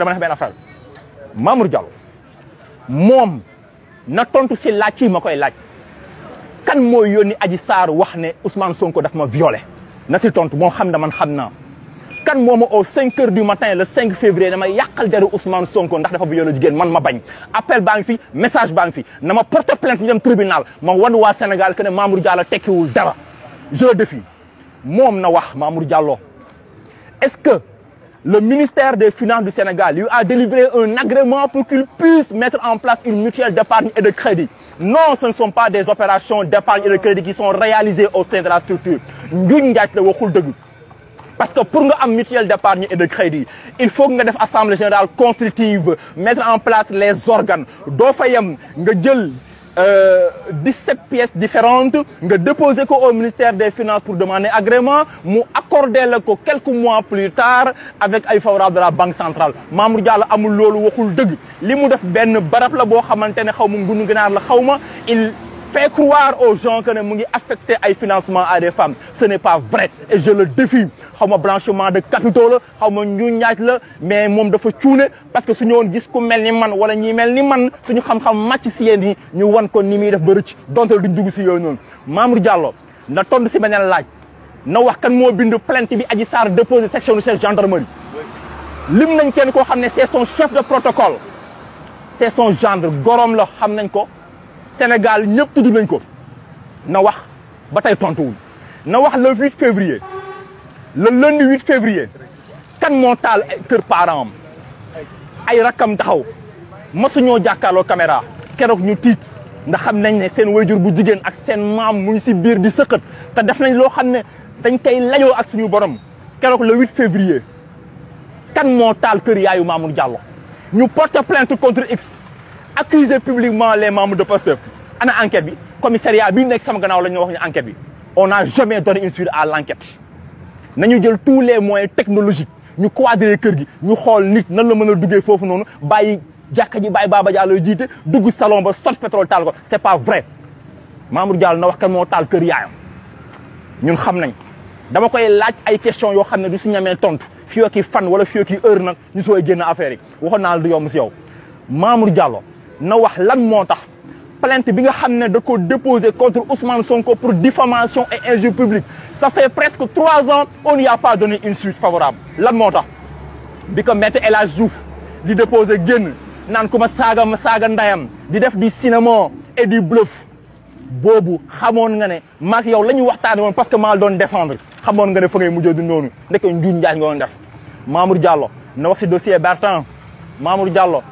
dama def benn affaire Mamour Diallo moom na tontu si laaj yi ma koy laaj kan mooy yónni Adji Sarr wax ne Ousmane Sonko daf ma violé na si tontu moom xam na man xam naa kan moo ma au 5 heures du matin le 5 février dama yàqal deru Ousmane Sonko ndax dafa violé jigéen man ma bañ appel baa ngi fi message baa ngi fi na ma porter plainte ñu dem tribunal ma wan waa Sénégal que ne Mamour Diallo tekkiwul dara je le défie moom na wax Mamour Diallo est-ce que le ministère des Finances du Sénégal lui a délivré un agrément pour qu'il puisse mettre en place une mutuelle d'épargne et de crédit? Non, ce ne sont pas des opérations d'épargne et de crédit qui sont réalisées au sein de la structure. Njuñ njaaj la waxul dëgg parce que pour nga am mutuelle d'épargne et de crédit il faut nga def assemblée générale constitutive mettre en place les organes doo fa yem nga jël 17 pièces différentes nga déposer ko au ministère des Finances pour demander agrément mu accorder la ko quelques mois plus tard avec ay favorable de la Banque centrale Mamour Diallo amul loolu waxul dëgg li mu def benn barab la boo xamante ne xaw ma ngunu ginaar la xaw ma il fait croire aux gens que ne mu ngi affecter ay financement à des femmes ce n'est pas vrai et je le défie xaw ma blanchiment de capitaux la xaw ma ñu ñaaj la mais moom dafa cuune parce que su ñëwoon gis ku mel ni man wala ñi mel ni man suñu xam-xam màcc si yéen yi ñu wan ko ni muy def ba rëcc donte duñ dugg si yooyu noonu Mamour Diallo na tontu si beneen laaj na wax kan moo bind plainte bi Adji Sarr déposé section de recherche gendarmerie lim nañ kenn koo xam ne c'est son chef de protocole c'est son gendre gorom la xam nañ ko Sénégal ñëpp tudd nañ ko na wax ba tey tontuwul na wax le 8 février le lundi 8 février kan moo taal kër parent am ay rakkam taxaw masuñoo jàkkaarloo caméra keroog ñu tiit ndax xam nañ ne seen wayjur bu jigéen ak seen maam mu ngi si biir di sëqat te def nañ loo xam ne dañ koy lajoo ak suñu borom keroog le 8 février kan moo taal kër yaayu Mamour Diallo ñu porte plainte contre X accuser publiquement les membres de Pastef ana enquête bi commissariat bi nekk sama gannaaw la ñu wax ñu enquête bi on n'a jamais donné une suite à l'enquête nañu jël tous les moyens technologiques ñu quadriller kër gi ñu xool nit nan la mën a duggee foofu noonu bàyyi jàkka ji bàyyi Baba Diallo jiite dugg salon ba sot pétrole taal ko c'est pas vrai Mamour Diallo na wax kan moo taal kër yaayam ñun xam nañ dama koy laaj ay questions yoo xam ne du si ñamee tontu fii ak fan wala fii ak heure nag ñu sooy génn affaire yi waxoon naa la du yomb si yow Mamour Diallo na wax lan moo tax plainte bi nga xam ne da ko déposé contre Ousmane Sonko pour diffamation et injure publique ça fait presque 3 ans on n'y a pas donné une suite favorable lan moo tax bi ko maître El Hadji Diouf di déposé génn naan ku ma saaga ndayam di def du cinéma et du bluff boobu xamoon nga ne maak yow la ñu waxtaane woon parce que maa doon défendre xamoon nga ne fa ngay mujjee du noonu ndeke njuuñ njaay nga doon def Mamour Diallo na wax si dossier Bertrand Mamour Diallo